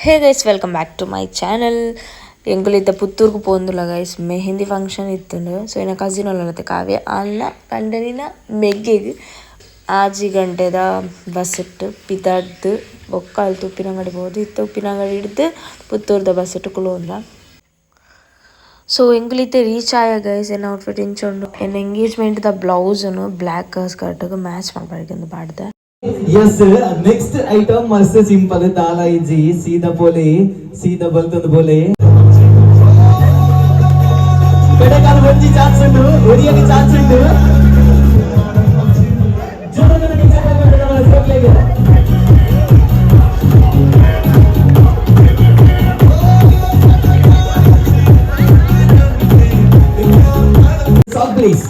Hey guys, welcome back to my channel. ಎಂಕುಲು ಇತ್ತೆ ಪುತ್ತೂರ್ಗು ಪೋಂದುಲ್ಲ guys, mehndi function ಇತ್ತುಂಡು. ಸೊ ಎನ್ನ ಕಸಿನ್ ಒಲ್ಲತೆ ಕಾವ್ಯ ಅಲ್ಲ ಕಂಡನಿನ ಮೆಗ್ಗೆಗ್ 6 ಗಂಟೆದ ಬಸ್ ಇಟ್ಟು ಪಿದಾಡ್ದು ಬೊಕ್ಕ ಅಲ್ತು ಉಪ್ಪಿನಂಗಡಿ ಪೋದು ಇತ್ತೆ ಉಪ್ಪಿನಂಗಡಿ ಹಿಡ್ದು ಪುತ್ತೂರ್ದ ಬಸ್ ಇಟ್ಟು ಕುಲೋಂದ. ಸೊ ಎಂಕುಲು ಇತ್ತೆ ರೀಚ್ ಆಯ ಗೈಸ್. ಎನ್ನ ಔಟ್ಫಿಟ್ ಇಂಚ ಉಂಡು. ಎನ್ನ ಎಂಗೇಜ್ಮೆಂಟ್ ದ ಬ್ಲೌಸ್ ಬ್ಲ್ಯಾಕ್ ಸ್ಕರ್ಟ್ ಮ್ಯಾಚ್ ಮಲ್ಪರೆಗ್ ಪಾಡ್ದೆ. ಎಸ್, ನೆಕ್ಸ್ಟ್ ಐಟಮ್ ಮಸ್ತ್ ಸಿಂಪಲ್. ದಾಲ ಇಜ್ಜಿ, ಸೀದಾ ಪೋಲೆ, ಸೀದಾ ಬಲ್ತಂದು ಬೋಲೆ. ಕಡೆಕಾಲ ಒಂಜಿ ಚಾನ್ಸ್ ಉಂಟು, ಒರಿಯಗೆ ಚಾನ್ಸ್ ಉಂಟು. ಜೋರಾದ ಕೈ ಚಪ್ಪಾಳೆ ಕೊಡೋಣ ಜೋಕ್ಲೆಗೆ. Song, please.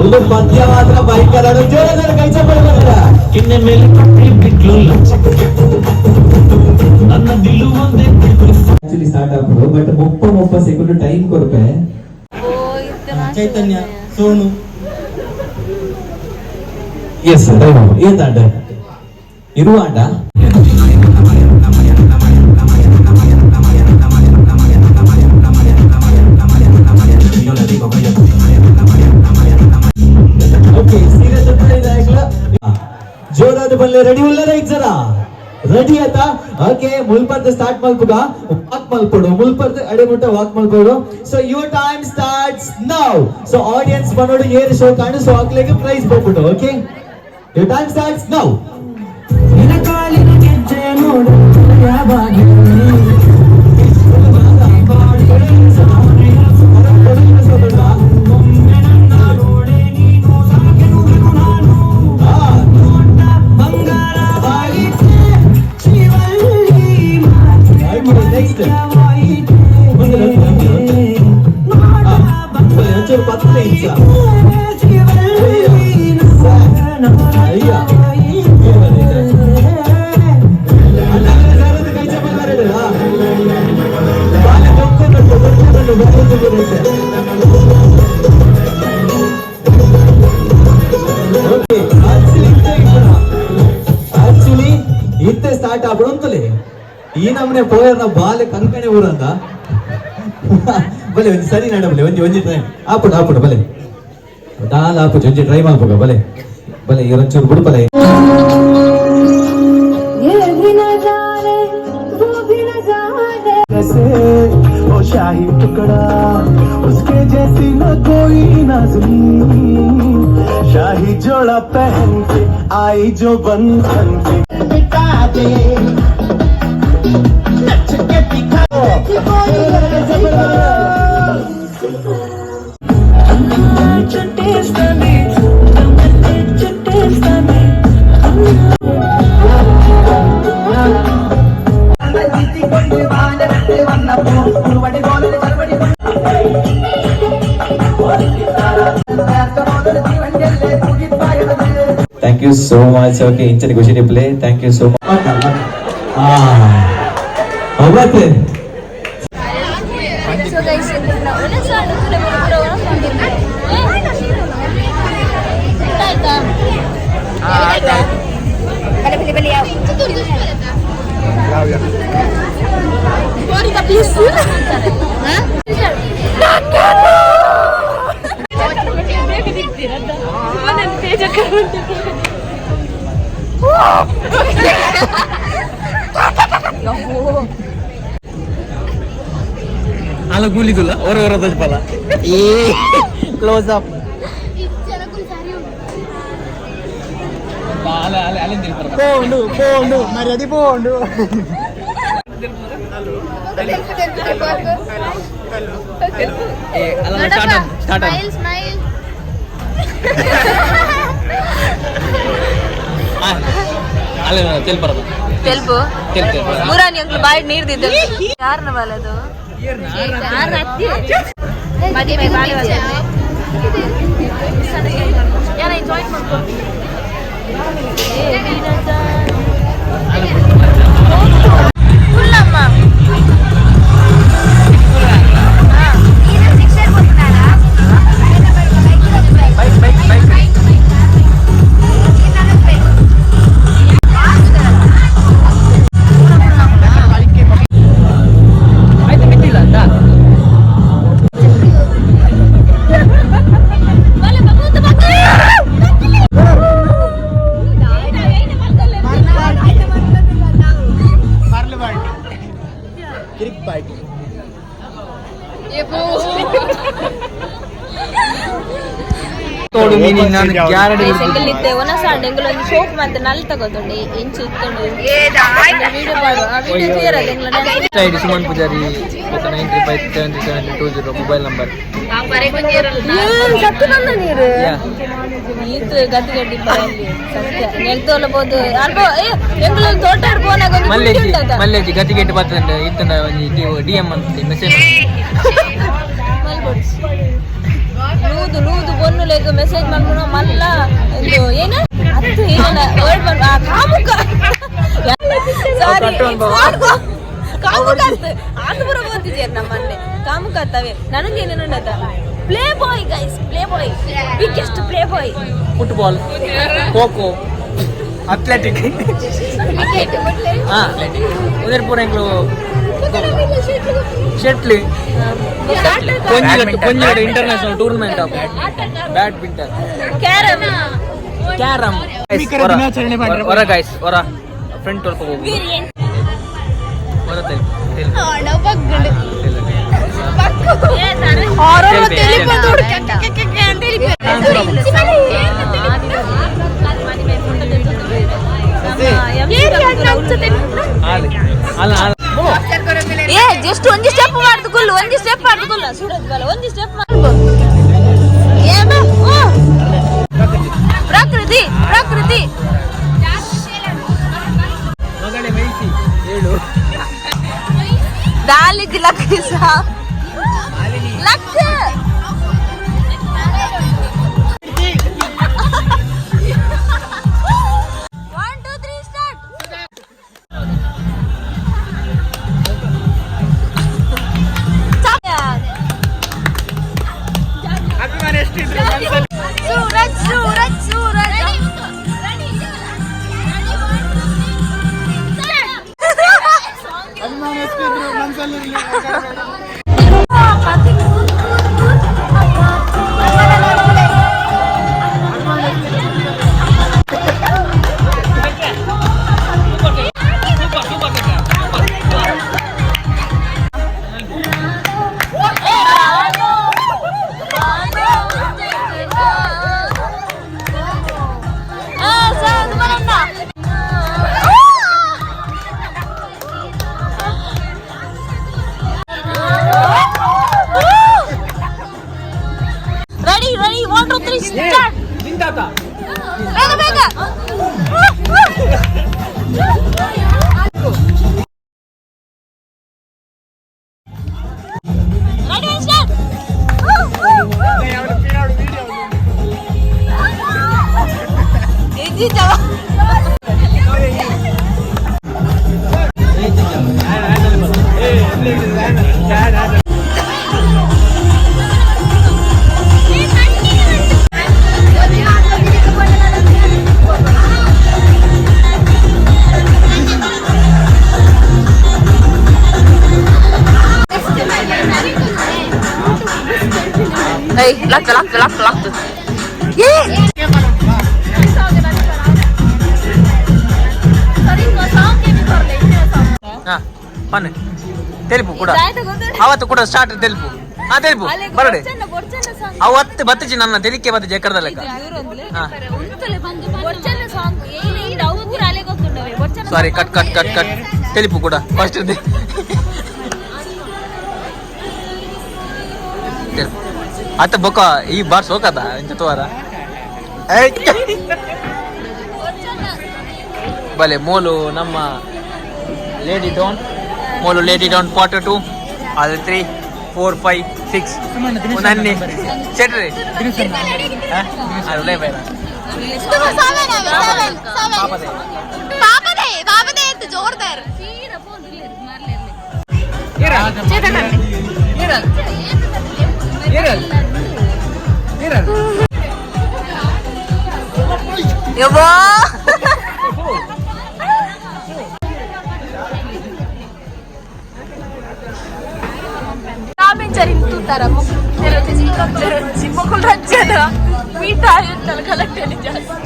ಒಂದು ಪದ್ಯ ಮಾತ್ರ ಭಯಂಕರ. ಜೋರಾದ ಕೈ ಚಪ್ಪಾಳೆ ಕೊಡೋಣ. ಕಿನ್ನೆ ಮೇಲೆ ಕಟ್ಟಿ ಬಿಟ್ಲು ನನ್ನ ದಿಲ್ಲು ಒಂದೇ. ಆಕ್ಚುಲಿ ಸ್ಟಾರ್ಟ್ ಆಗ್ಬೋದು, ಬಟ್ 30 ಸೆಕೆಂಡ್ ಟೈಮ್ ಕೊರ್ಪೆ. ಚೈತನ್ಯ, ಸೋನು. ಎಸ್, ಏತಾಂಡ ಇರುವಾಂಡ. ಓಕೆ, ಸೀರಿಯಸ್ ಜೋರಾದ ಬಲ್ಲೆ. ರೆಡಿ ಉಲ್ಲರ ಇಜ್ಜರ? ರೆಡಿ ಆತ? ಓಕೆ, ಮುಲ್ಪರ್ದ ಸ್ಟಾರ್ಟ್ ಮಲ್ಪುಗ. ವಾಕ್ ಮಲ್ಪೊಡು, ಮುಲ್ಪರ್ದ ಅಡೆ ಮುಟ್ಟ ವಾಕ್ ಮಲ್ಪೊಡು. So your time starts now. So audience ಬನ್ನೋಡು ಏರ್ ಶೋ ಕಾಣು. ಸೊ ಅಕ್ಲೆಗೆ ಪ್ರೈಸ್ ಹೋಗ್ಬಿಟ್ಟು. Okay, your time starts now. ನಿನ್ನ ಕಾಲಿನ ಗೆಜ್ಜೆ ನೋಡು. ನೆಕ್ಸ್ಟ್ ಒಂಚೂರು ಪತ್ತೆ ಇಂಚ. ಅಯ್ಯ, ಕೈ ಚಪ್ಪಾಳೆ. ಬಾಲೆ ದೊಕ್ಕೊಂಡು ದೊಕ್ಕೊಂಡು ಬರುತ್ತೆ. ಓಕೆ, ಆಕ್ಚುಲಿ ಇತ್ತೆ ಇಪ್ಪುನ ಆಕ್ಚುಲಿ ಇತ್ತೆ ಸ್ಟಾರ್ಟ್ ಆಪುಡು ಅಂತಲೇ. ಈ ನಮ್ಮನೆ ಪೋಯರ್ನ ಬಾಲೆ ಕಂಕಣೆ ಊರಂದ. ಬಲೆ, ಒಂಜಿ ಸರಿ ನಡ ಬಲೆ. ಒಂಜಿ ಒಂಜಿ ಟ್ರೈ ಆಪುಡು ಆಪುಡು ಬಲೆ. ದಾಲ ಆಪುಜಿ, ಒಂಜಿ ಟ್ರೈ ಮಲ್ಪುಗ. ಬಲೆ ಬಲೆ, ಇರೊಂಚೂರು ಬುಡು ಬಲೆ. ये भी नजारे, वो भी नजारे. कैसे वो शाही टुकड़ा, उसके जैसी न कोई नाज़नीन. शाही जोड़ा पहन के आई जो बंधन के मिटा दे, नच के दिखा. Thank you so much. Okay, ಇಂಚನೆ ಖುಷಿ ನಿಪ್ಲೆ. Thank you so much. ಅವತ್ತೆ. So guys, ಆಯ್ತಾ? ಬಲೆ ಬಲೆ ಬಲೆ, ಯಾವ ಪ್ಲೀಸ್. ಅಲ್ಲ, ಗುಲಿದುಲ್ಲ ಹೊರ ಹೊರ ದಜ್ಬಲ ಏ ಕ್ಲೋಸ್ ಅಪ್. ಪೋಂಡು ಪೋಂಡು ಮರ್ಯಾದೆ ಪೋಂಡು. Start, smile, smile. ಅಲ್ಲ, ತೆಲ್ಪರದ. ತೆಲ್ಪು ಮುರಾನಿ ಅಂಕ್ಲು ಬಾಯಿ ನೀರ್ ದಿದ್ದ. ಯಾರನ್ನ ಬಾಲದು? ಮದಿಮೆ ಬಾಲೆ. ಯಾರ ಜಾಯಿನ್ ಮಾಡ್ಕೊ. ಫುಲ್ಲಮ್ಮ. Bike, bike, bike. Kirik party. ತೋಡು ಮೀನಿ ನಾನು ಗ್ಯಾರಂಟಿ. ಎಂಗಲ್ ಒನಸಾಂಡ್ ಎಂಗಲ್ ಒಂಜಿ ಶೋಕ್ ಮಂತೆ ನಲ್ ತಗೋತುಂಡು ಇಂಚಿ ಇತ್ತುಂಡು ವಿಡಿಯೋ ಪಾಡು ಆ ವಿಡಿಯೋ ಕ್ಲಿಯರ್ ಅದ ಎಂಗ್ಲ. ಐಡಿ ಸುಮನ್ ಪೂಜಾರಿ ಬೊಕ್ಕ 93573732 0 mobile number. ಸತ್ತು ಬಂದ ನೀರು ಈತ್ ಗತಿ ಗಡ್ಡಿ ಸತ್ಯ ನೆಲ್ತೋಲ ಬೋದು ಅಲ್ಪ ಏ ಎಂಗಲ್ ತೋಟ ಪೋನಾಗ ಒಂದು ಗುಂಡಿ ಮಲ್ಲೇಜಿ ಉಂಟದ. ಮಲ್ಲೇಜಿ ಗತಿಗೆಟ್ಟು ಬರ್ತದೆ ಇತ್ತಂಡ ಒಂಜಿ ಡಿ ಎಂ ಅಂತ ಮೆಸೇಜ್. ಮಲ್ಕೊಡ್ಸಿ ಲೂದು ಲೂದು ಬೊನ್ನು ಲೇಗ ಮೆಸೇಜ್ ಮಲ್ಪುನ ಮಲ್ಲ ಇದು ಏನ ಅತ್ತು ಏನ ವರ್ಡ್ ಮಲ್ ಆ ಕಾಮುಕ, ಸಾರಿ, ಕಾಮುಕ ಅತ್ತು ಆತು ಪೂರ ಬೋತಿದ್ಯಾರ ನಮ್ಮನ್ನೆ ಕಾಮುಕ ಅತ್ತವೆ. ನನಗೆ ಏನೇನುಂಡತ play boy guys, play boy, biggest play boy. Football, kho kho, athletic. ಹಾ, ಉದರ್ ಪೂರ ಎಂಕ್ಲು ಶೆಟ್ಲಿ ಕೊಂಜಿಗಟ್ಟು international tournament of badminton. Carrom. Carrom. ಹೊರ ಗೈಸ್, ಹೊರ ಫ್ರಂಟ್ ಸ್ವಲ್ಪ ಹೋಗು. ಹೊರ ತೆಲ್ ತೆಲ್ ತೆಲ್. ಆಲೆ ಅಲ್ಲ ಅಲ್ಲ. ಏ ಜಸ್ಟ್ ಒಂಜಿ ಸ್ಟೆಪ್ ಮಾಡ್ದು ಕುಲ್ಲು, ಒಂಜಿ ಸ್ಟೆಪ್ ಮಾಡ್ದು ಕುಲ್ಲ ಸೂರಜ್ ಬಲ ಒಂಜಿ ಸ್ಟೆಪ್ ಮಾಡ್ದು ಏ ಬಾ ಓ ಪ್ರಕೃತಿ ಪ್ರಕೃತಿ. ಮಗಳೇ ಮೈಸಿ ಹೇಳು. ದಾಲಿಜಿ ಲಕ್ luck. One two three start. Suraj Suraj Suraj. Ready ready, one two three start. ನಿಂತಾತ. ಬೇಗ ಬೇಗ. Ready start. ಇಜ್ಜಿ ಚವ. ಏಯ್ luck luck luck luck ಏ. ಹಾ ಪನ್ನೆ ತೆಲುಪು ಕೂಡ ಅವತ್ತು ಕೂಡ ಸ್ಟಾರ್ಟ್ ತೆಲುಪು. ಹಾ ತೆಲುಪು ಬರಡೆ. ಅವತ್ತು ಬತ್ತಿಜಿ ನನ್ನ ತೆಲಿಕೆ ಬತ್ತಿಜಿ ಎಕ್ಕಡದ ಲೆಕ್ಕ. ಹಾ. Sorry, cut cut cut cut. ತೆಲುಪು ಕೂಡ ಫಸ್ಟ್ ತೆಲುಪು ಅತ್ತ ಬೊಕ್ಕ ಈ ಬಾರ್ ಸೋಕದ ಇಂಚ ತೋರ ಬಲೆ ಮೋಲು ನಮ್ಮ ಲೇಡಿ ಡೌನ್ ಮೋಲು ಲೇಡಿ ಡೌನ್ ಕ್ವಾರ್ಟರ್ ಟು ಅದು 3 4 5 6 ಒಂದು ಸೆಟ್ರಿ ಅದು ಬೇಡ. ಜೋರ್ದಾರ್. ಯವ್ವಾ. ತೂತಾರ ಮೊಕ್ಕುಲ್ ರಜ್ಜದ ಮೀಟ ಇರ್ತಲ್ಲ ಕಲೆಕ್ಟ್ ಜಾಸ್ತಿ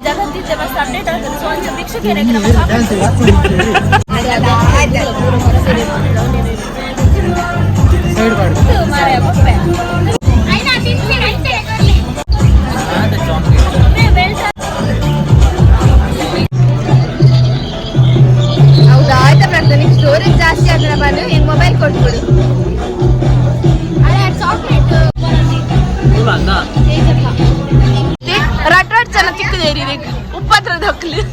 ಜಗತ್ತಿದ್ದ ಮಸ್ತ್ ಅಪ್ಡೇಟ್ ಆಗ್ತದೆ. ಸೊ ಅಂಚ ಭಿಕ್ಷುಕೇರೆ. ಹೌದಾ? ಆಯ್ತಾ ಪ್ರಾರ್ಥನೆ, ನಿಂಗೆ ಸ್ಟೋರೇಜ್ ಜಾಸ್ತಿ ಆದ್ರೆ ಬಂದು ಹೆಂಗ್ ಮೊಬೈಲ್ ಕೊಟ್ಬಿಡು. ಚಾಕ್ಲೇಟ್. ರಟ್ ರಟ್ ಜನ ತಿಕ್ಕದೇರಿ ಉಪ್ಪತ್ರ ದೊಕ್ಕಲು.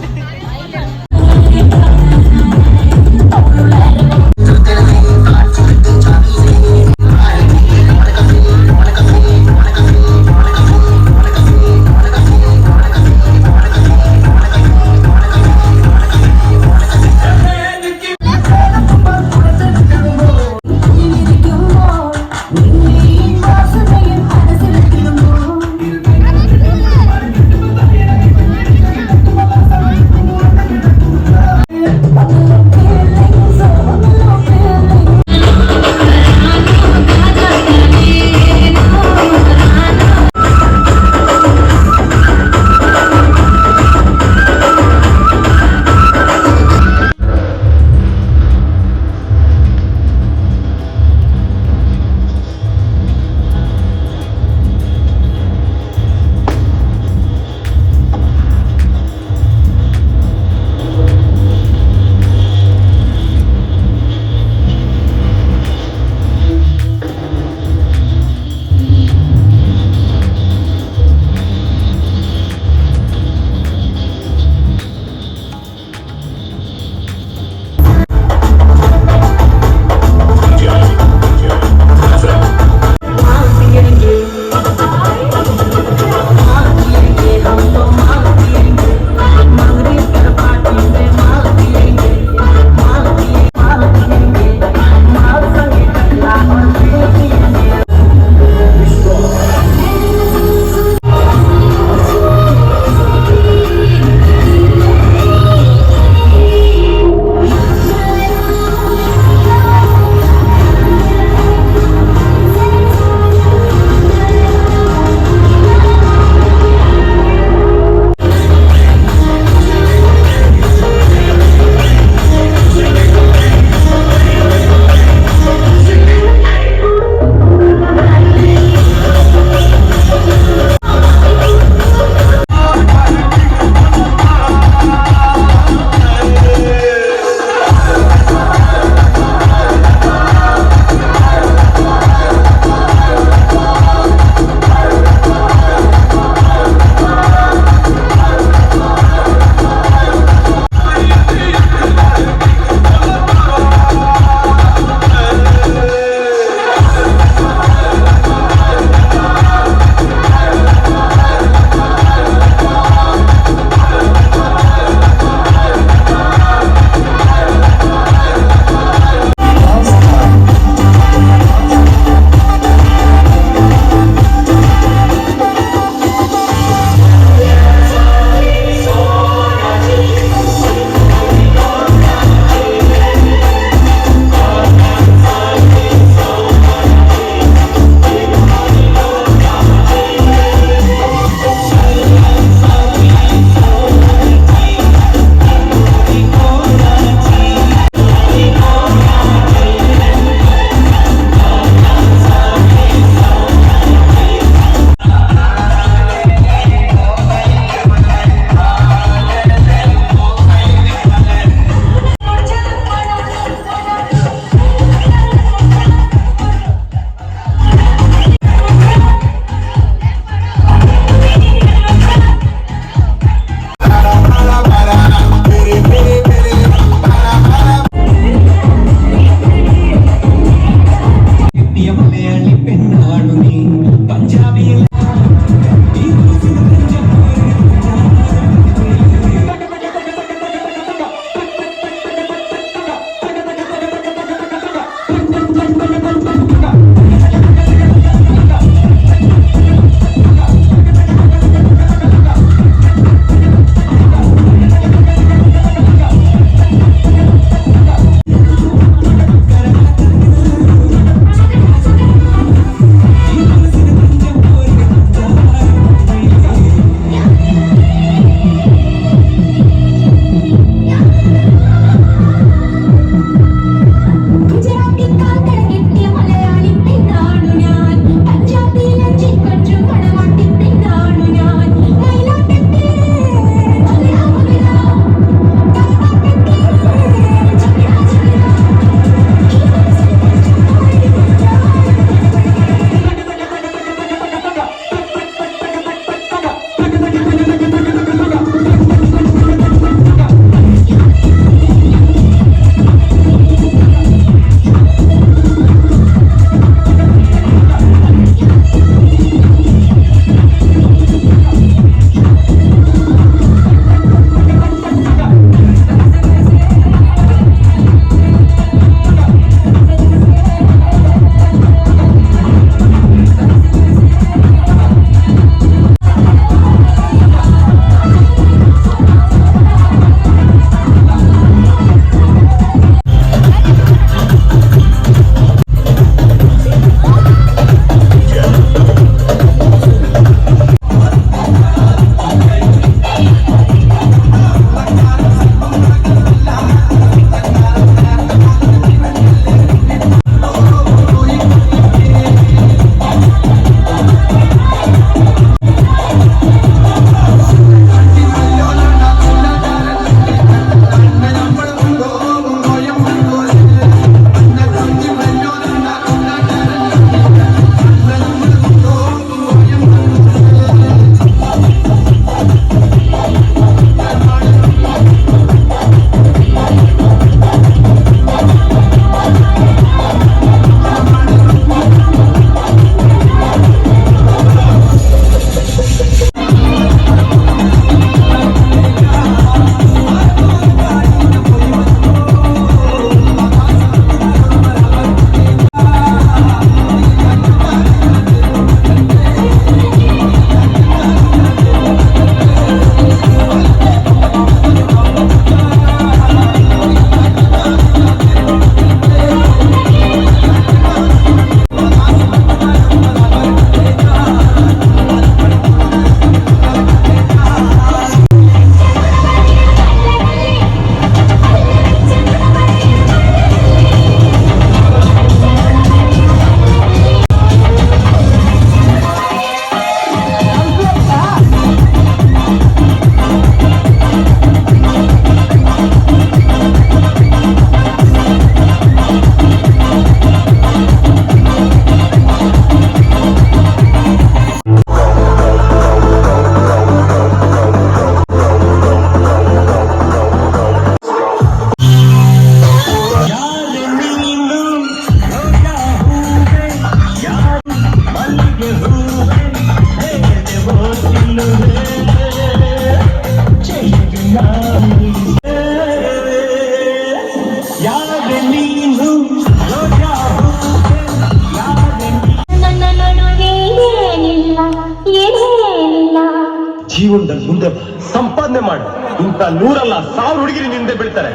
ದುಡ್ಡು ಸಂಪಾದನೆ ಮಾಡು. ಇಂತ ನೂರಲ್ಲ, 1000 ಹುಡುಗಿರಿ ನಿಂದೆ ಬೀಳ್ತಾರೆ.